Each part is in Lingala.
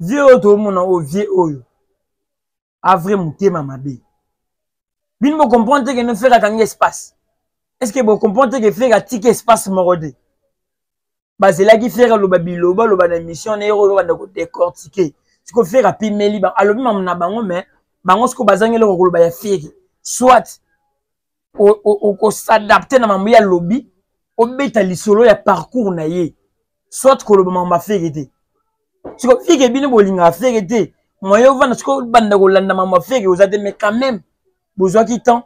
Vieux oyo toomona oyo, vieux oyo avrai motema mabe. Bino bocomprendre te ke no Ferre akangi espace. Est ce que bocomprendre te ke Ferre atiki espace moko te? Bazelaki Ferre aloba biloba aloba na émission na ye oyo banda kodécortiquer. Sikoyo Ferre apimeli bango, alobi mamu na bango, mais bango sikoyo bazangi eloko koloba ya Ferre. Soit okosadapte na mambo ye alobi, obeta lisolo ya parcours na ye, soit koloba mambo ya Ferre te. Sikoyo fike bino bolingaka Ferre te, moyen ovanda sikoyo obanda kolanda mambo ya Ferre oza te, mais quand même bozwaki temps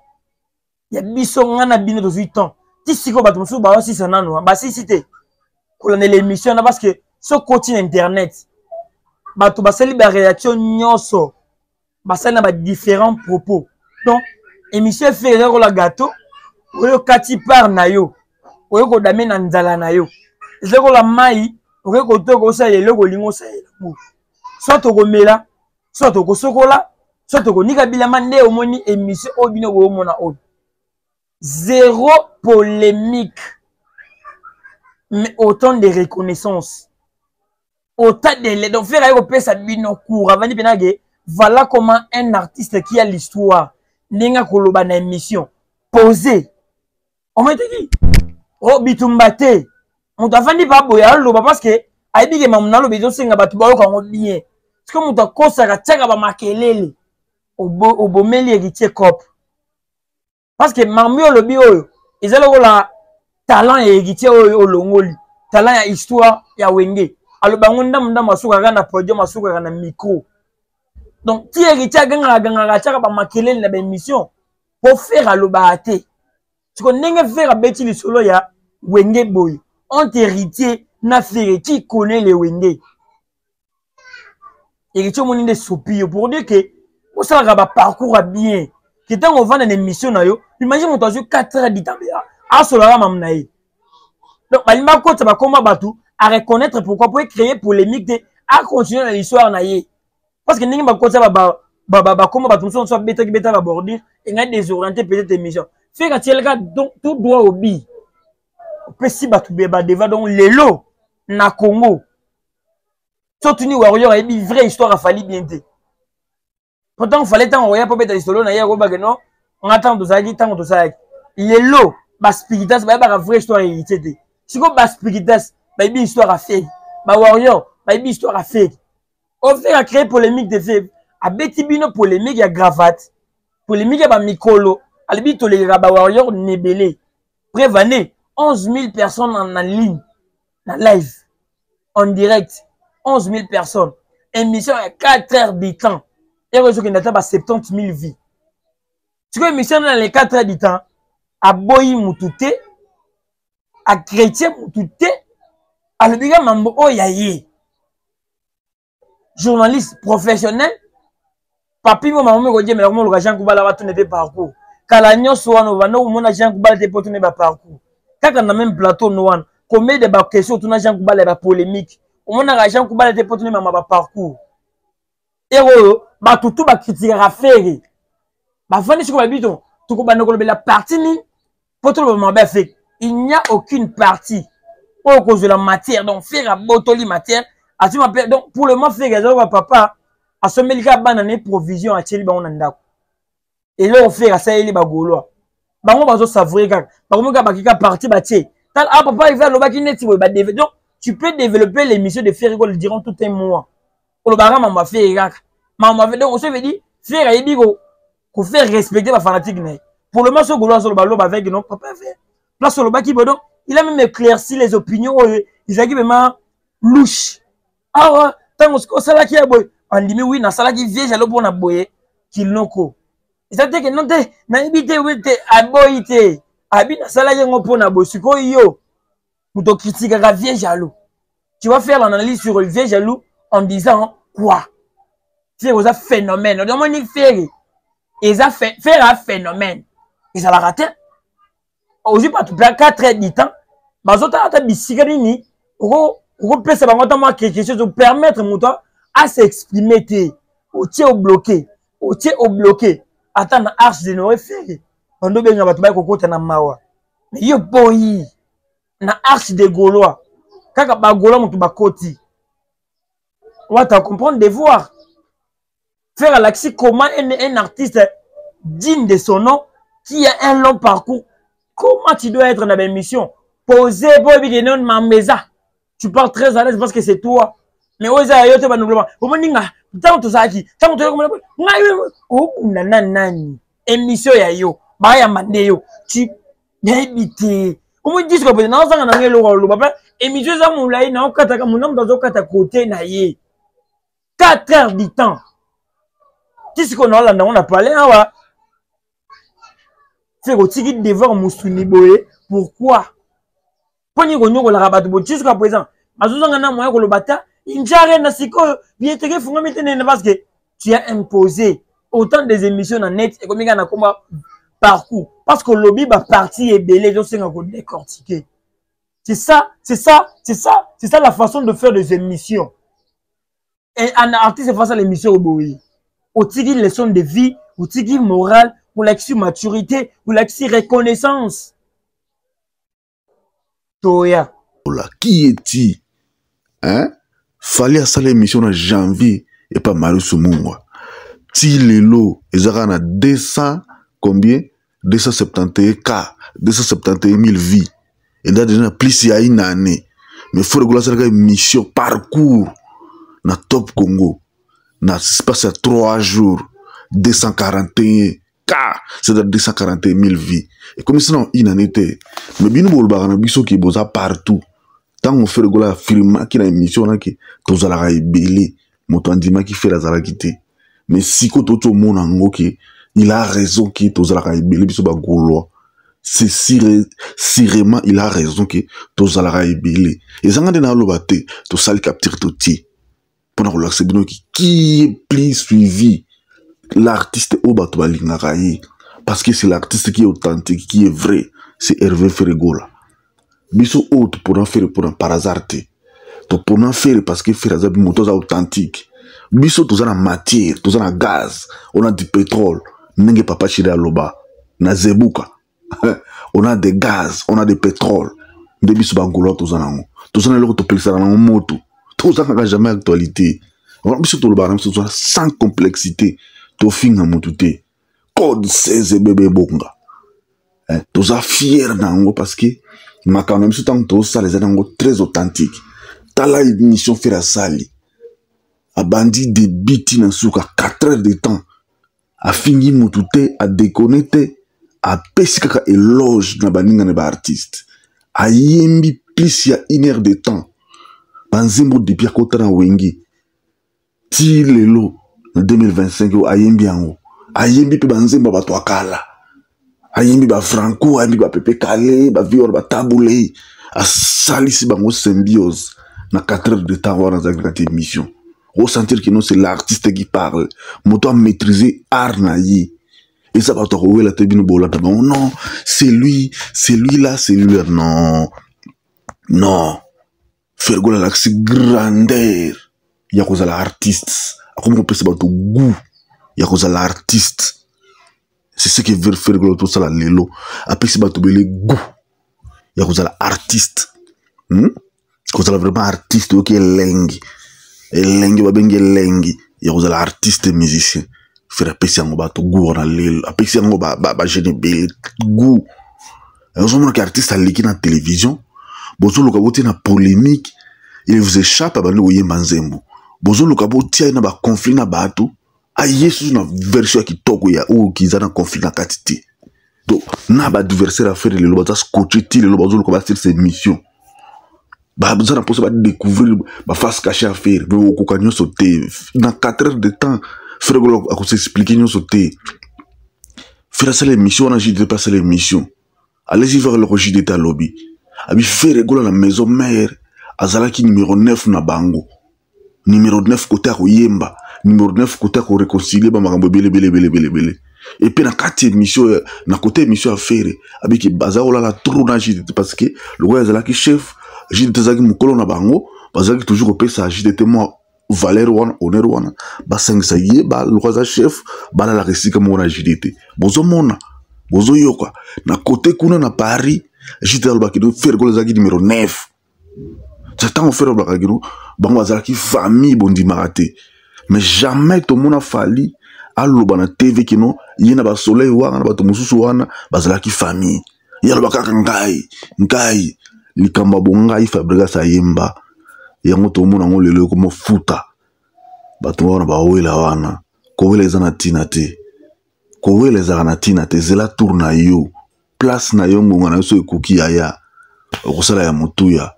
ya biso, nga na bino tozwi temps ti sikoyo. Bato mosusu baosisa nanu basisi te kolandela émission na, parce que soki okoti na internet, bato basali baréaction nyonso, basali na badifférents propos. Donc émission Ferre eza kola gâteau oyo okati part na yo, oyo kodame na nzala na yo, eza kola mai okoki kotoka osalela eloko olingi osalela ngo, soit okomela, soit okosokola, soit okonika bilamba. Nde omoni émission oyo bino boomona oyo, zéro polémique mais autant de reconnaissance, autant de. Donc Ferre aye kopesa bino cours, avandi mpena ke voilà comment un artiste qui a l'histoire, ndenge akoloba na émission posé, ometeki o bitumba te. Moto avandi pa boye aloba parce que ayebi ke mamu naloba ezosenga bato bayoka yango bien. Soki moto akosaka, tiaka bamakelele, obomeli Héritier cop, parce que mamu olobi oyo eza lokola talent ya Héritier oyo olongoli talent ya histoire ya Wenge. Aloba yango ndambu ndambu, asukaka na podium, asukaka na micro. Donc ti Héritier agangaka gangaka, atiaka bamakelele na baémission po Ferre alobaka te. Siko ndenge Ferre abeti lisolo ya Wenge boye, entre Héritier na Ferre, qui connaît le Wenge? Héritier omoni nde sopi yo pour dire que osalaka baparcours ya bien, ke ntango ovanda na émission na yo, imagine moto azwi 4 heures du temps asolaka mamu na ye. Donc balingi bakotisa bakoma bato à reconnaître. Pourquoi? Po créer polémique te, acontinue na l'histoire na ye, parce que ndenge bakotisa bakoma bato mosusu mosusu abetaki beta babordure, engai désorienté peut-être émission. Ferre atielaka tout droit au but, opesi bato badeva. Donc lelo na Congo, so tuni warrior, ayebi vraie histoire a Fally bien te. Pourtant Fally ntango oya mpo beta lisolo na ye, akobake no nga ntango tozalaki, ntango tosalaki. Lelo baspiritas bayebaka vraie histoire ya Héritier te. Sikoyo baspiritas bayebi histoire ya Ferre, bawarrior bayebi histoire ya Ferre. O Ferre acréé polémique de Ferre, abeti bino polémique ya cravate, polémique ya bamikolo, alobi tolekaka bawarrior nebele. Preuve année 11 000 personnes en ligne na live en direct, 11 000 personnes, émission ya 4 heures du temps eko ezokende ata ba 70 000 vues. Sikoyo émission na les 4 heures du temps, aboyi mutu te, achrétien mutu te, alobi ka mambo oyo ya ye journaliste professionnel. Papi mo mama kodiemela komoluka Jean Kubala, batuna mpe parcours kala nyonso wana. Obanda komona Jean Kubala te mpo tuna baparcours kaka na même plateau no wana. Combien de baquestion otuna Jean Kubala ya bapolémique? Omonaka Jean Kubala te mpo tuna mama baparcours. Ere oyo bato tu bakritikaka Ferre, bavandi sikoyo babi to tokobanda kolobela parti nini mpo toloba mabe ya Ferre? Il n'y a aucune partie oyo kozwela matière. Donc Ferre abotoli matière, azwi mape. Donc pour le moment Ferre azaloba papa asombeli kaka bana na ye provision, atieli bango na ndako. Eloko Ferre asaleli bagaulois, bango bazosavoure kaka, bakomi kaka bakika parti batie tala. Ah, papa Ive alobaki neti boye badeve. Donc tu peux développer l'émission de Ferre durant tout un mois, olobaka mambo ya Ferre kaka, mambo ya Ferre. Donc ça veut dire Ferre ayebi kofaire respecter bafanatique na ye. Pour le moment so gaulois azoloba loba avec non papa Ferre place olobaki boye. Donc il a même éclairci les opinions oyo ezalaki vraiment louche awa. Ntango soki osalaki ya boye, andimi wi nasalaki vierge alo mpona boye kiloko eza te ke non te, nayebi te, wi te, aboyi te, abi nasalaki yango mpona boye. Sikoyo yo moto okritikaka vieux jaloux, tu vas faire l'analyse sur le vieux jaloux en disant quoi? Ferre oza phénomène, omoni Ferre eza Ferre a phénomène ezalaka te. Ozwi bato pla 4 heures du temps, bazotala ata bisika nini okopesa bango ata mwa quelque chose opermettre moto as'exprime te. Otie obloqué, otie obloqué ata na Arche de Noé. Ferre bando obenga bato baye kokota na mawa, mais yo boyi na Arche de Gaulois, kaka bagaulois moto bakoti. Wata comprendre devoir. Ferre alakisi comment un artiste digne de son nom, qui a un long parcours, comment tu dois être dans l'émission posé po oyebi ke non mameza. Tu parles très à l'aise parce que c'est toi. Mais oyo eza ya yo te, bandobloma omoni nga ntango tozalaki, ntango toyaki komona ngai obunda na nani, émission ya yo bayamba nde yo tu nayebi te. Omoni disque boye, naozanga nango eloko oloba mpe émission eza molai, naokataka mona moto azokata kote na ye 4 heures du temps ti sikoyo naolanda yango na palais awa. Ferre otiki devoir mosuni boye, pourquoi? Mpo nini konyokolaka bato boye ti jusqu'à présent? Bazozanga na moyen koloba ta injare na sikoyo billetterie efungami te nene, parce que tu as imposé autant des émissions na net, ekomi kaka na komba parcours, parce que olobi bapartie ebele ezosenga kodécortiquer. C'est ça, c'est ça, c'est ça, c'est ça la façon de faire des émissions. Et un artiste face à l'émission oboyi, otiki leçon de vie, otiki morale, olakisi maturité, olakisi reconnaissance. Toya. Ola, qui est-il? Hein? Fallait asala émission na janvier et pas Marius Mungwa. Ti lelo ezaka na 200 combien? 271 K, 271 000 vies. Et là déjà plus il y a une année. Mais faut rigoler ça émission parcours na Top Congo. Na espace ya 3 jours 241 K, c'est-à-dire 241 000 vies. Et comme sinon une année te. Mais bino bolobaka na biso ki boza partout. Ntango Ferre Gola afirmaki na émission wana ke tozalaka ebele, moto andimaki Ferre azalaki te. Mais siko toti omona yango ke il a raison ke tozalaka ebele biso bagaulois. C'est sûrement il a raison ke tozalaka ebele. Ezanga nde naloba te, tosali capture totie mpona kolakisa bino ki qui est plus suivi, l'artiste oyo bato balingaka ye, parce que c'est l'artiste qui est authentique, qui est vrai, c'est Hervé Ferre Gola. Biso oyo topona Ferre mpona par hasard te, topona Ferre parce que Ferre aza moto aza authentique. Biso toza na matière, toza na gaz, on a du pétrole, ndenge papa Chiri aloba na Zebuka. On a des gaz, on a des pétrole. Nde biso bagaulois toza nango, toza na eloko topelisaka nango moto, toza kaka jamais actualité. Wana biso tolobaka na biso toza sans complexité, tofinga motu te. Code 16 ebebe ebonga. Toza fier na yango parce que makambo na biso ntango tozosala eza nango très authentique. Tala émission Ferre asali, abandi début ti na suka 4 heures de temps, afingi motu te, adekone te, apesi kaka éloge na baninga na baartiste, ayembi plus ya une heure de temps banzembo depuis akota na Wenge ti lelo na 2025 oyo ayembi yango. Ayembi mpe banzembo ya bato ya kala, ayembi bafranco, ayembi bapepe kale, baviole, batabule, asalisi bango symbiose na 4 heures de temps wana azalaki na kati émission. Ressentir que non, c'est l'artiste qui parle, moto a maîtriser art na ye. Eza bato akowela te, bino bolanda bango. Non, c'est lui, c'est lui là, c'est lui là. Non, non, Ferre Gola alakisi grandeur ya kozala artiste, akomi kopesa bato goût ya kozala artiste. C'est ce que Ferre Gola tosala lelo, apesi bato bele goût ya kozala artiste. Kozala vraiment artiste, oyoki elengi, elengi babengi elengi ya kozala artiste musicien. Ferre apesi yango bato goût wana lelo, apesi yango bajeune ebele goût. Ozomona ke artiste aleki na télévision, bozoluka botia na polémique, il vous échappe, abandi koyemba nzembo, bozoluka botia ye na baconflit na bato, aye susu na version ya kitoko ya oyo kiza na conflit na kati te. Donc na baadversaire ya Ferre lelo baza scotché ti lelo, bazoluka basilisa émission, baza na mposa badécouvrir baface caché ya Ferre, mais okoka nyonso te na 4 heures de temps. Ferre Gola akosexplike nyonso te. Ferre asala émission wana, JDT mpe asala émission. Allez-y voir eloko JDT alobi, abi Ferre Gola na maison mère azalaki numéro 9 na bango, numéro 9 côté ya koyemba, numéro 9 côté ya koréconcilie bamakambo ebele ebele ebele ebele ebele. Et puis na kati émission, na côté émission ya Ferre, abiki baza kolala trop na JDT parce que lokola azalaki chef, JDT azalaki mokolo na bango, bazalaki toujours kopesa JDT mwa valeur wana, honneur wana, basangisa ye ba lokola aza chef, balalaka esika moko na JDT. Bozomona, bozoyoka na côté kuna na Paris, JDT alobaki Ferre Gola azalaki numéro 9. Ntango Ferre alobaka kino bango bazalaki famille, bondimaka te. Mais jamais tomona Fally aloba na TV kino ye na basoleil wana na bato mosusu wana bazalaki famille. Ye aloba kaka ngai ngai, likambo ya bongai. Fabregas ayemba yango, tomona yango lelo ekomofuta bato wana bawela wana. Kowela eza na ntina te, kowela ezalaka na ntina te. Zela tour na yo, place na yo, ngonga na yo so ekoki, yaya, okosala ya motuya.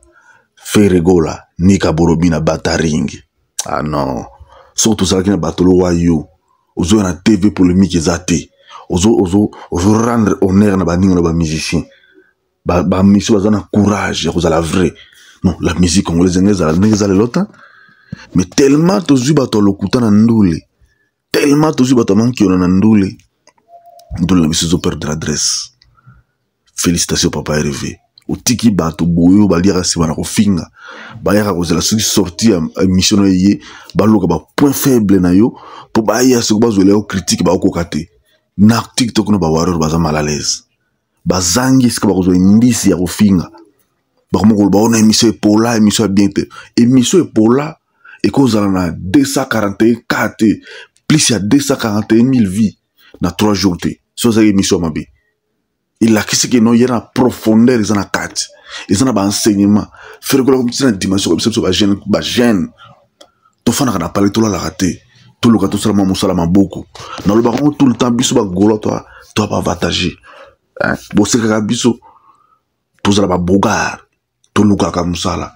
Ferre Gola nika borobi na bataring. Ah non, soki tozalaki na bato lowa yo ozoya na TV, polémique eza te. Ozo rendre honneur na baninga na bamusicien, bamisio baza na courage ya kozala vrai. Non, la musique congolaise ndenge ezala, ndenge eza lelo ta, mais tellement tozwi bato ya lokuta na ndule, tellement tozwi bato ya mankiona na ndule, ndule na biso ezoperdre adresse. Félicitation, papa Hervé. Otiki bato boye oyo baliaka nsima na kofinga, bayaka kozela soki sortie ya émission na ye, baluka bapoint faible na yo mpo baya soki bazwela yo critique, bakokoka te. Na TikTok na bawarrior baza mal à l'aise, bazangi esika bakozwa indisi ya kofinga. Bakoma koloba ona émission epola, émission ya bien te. Émission epola ekozala na 241 k te, plus ya 241 000 vues na 3 jours te. So ezalaki émission ya mabe, elakisi ke no ye na profondeur eza na kati, eza na baenseignement. Ferre Gola komiti na dimension biso, biso bajeune, bajeune tofandaka na pale, tolalaka te, toluka tosala mwa mosala maboko. Nalobaka ngo tout le temps, biso bagaulois toa baavantage. Bosekaka biso, tozala babogar, tolukaka mosala,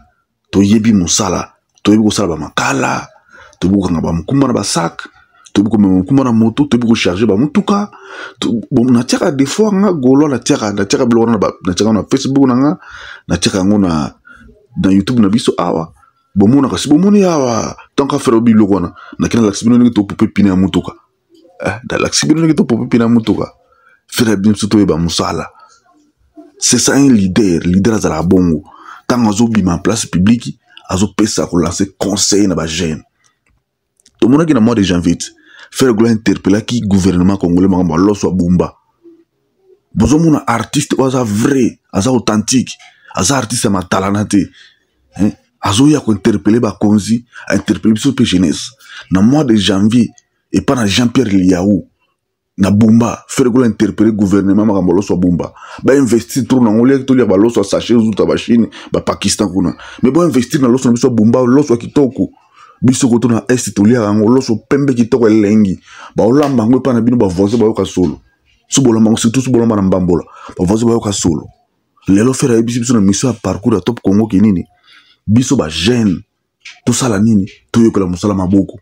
toyebi mosala, toyebi kosala bamakala, toyebi kokanga bamokumba na basak, toyebi komema mokumba na moto, toyebi kocharge bamotuka. Natiaka des fois nga gaulois, natiaka biloko wana, natiaka na Facebook na nga, natiaka yango na YouTube na biso awa. Bomonaka si bomoni awa, tant affaire biloko wana, nakei nalakisi bino ndenge topope pine ya motuka. Nalakisi bino ndenge topope pine ya motuka. Ferre, biso toyeba mosala. C'est ça un leader. Leader azalaka bongo, ntango azobima en place publique, azopesa kolancer conseil na bajeune. Tomonaki na mois de janvier, Ferre Gola interpellaki gouvernement congolais makambo ya loso ya Bumba. Bozomona artiste oyo aza vrai, aza authentique, aza artiste ya matalana te, hein? Azoya kointerpeller bakonzi, ainterpeller biso mpe jeunesse na mois de janvier epa na Jean Pierre Lihau na Bumba. Ferre Gola interpeller gouvernement makambo loso ya Bumba, bainvestir trop nango. Liaki tolia baloso ya sachet ozuta bachine, bapakistan kuna, mais boinvestir na loso na biso ya Bumba, loso ya kitoko. Biso koto na Est toliaka yango, loso pembe kitoko, elengi. Baolamba yango epai na bino, bavoisin bayoka solo. So bolamba yango, surtout so bolamba na mbambola, bavoisin bayoka solo. Lelo Ferre ayebisi biso na mission ya parcours ya Top Congo ke nini? Biso bajeune tosala nini? Toyekola mosala maboko.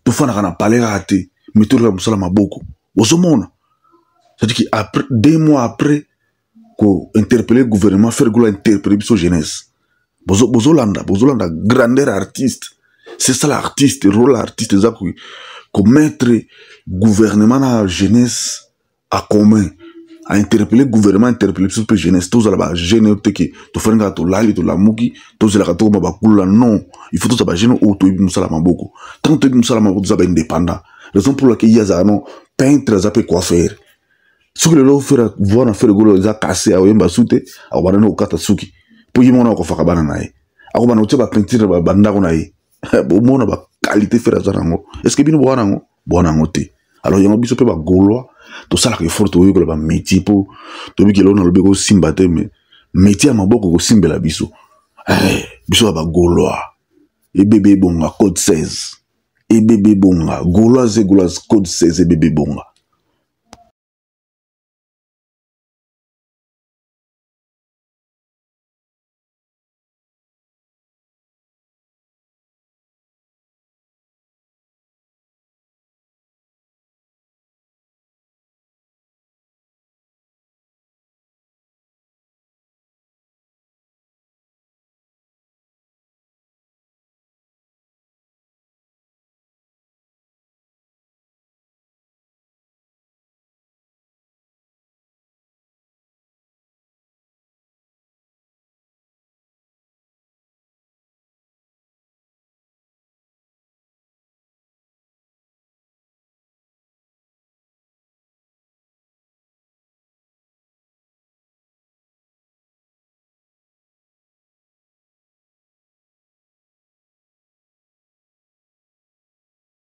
Tofandaka na palais kaka te, mais toyekola mosala maboko. Ozomona, c'est-à-dire que après 2 mois après ko-interpeller gouvernement, Ferre Gola interpeller biso jeunesse. Bozolanda, bozolanda grandeur artiste. C'est ça l'artiste, rôle artiste eza komettre gouvernement na jeunesse à commun. Ainterpeller gouvernement, interpeller biso mpe jeunesse. Tozala bajeune oyo teke tofandi kaka, tolali, tolamuki, tozelaka tokoma bakulula. Non, il faut tozala bajeune oyo toyebi mosala maboko. Ntango toyebi mosala maboko, toza baindépendant. Raison pour laquelle ye azala no peintre, aza mpe coiffeur. Soki lelo Ferre voix na Ferre Gola eza kase, akoyemba su te, akobanda nde kokata suki mpo ye mona akofaka bana na ye, akobanda kotia bapeinture bandako na ye. Bomona baqualité Ferre aza nango. Est ce que bino boa nango? Boa nango te. Alors yango biso mpe bagaulois tosalaka effort, toyekola bamétier mpo toyebi eloko nalobi ekosimba te, mais métier ya maboko ekosimbela biso. Biso ya bagaulois, ebebe ebonga code 16, ebebe ebonga, gauloise, gauloise, code 16, ebebe ebonga.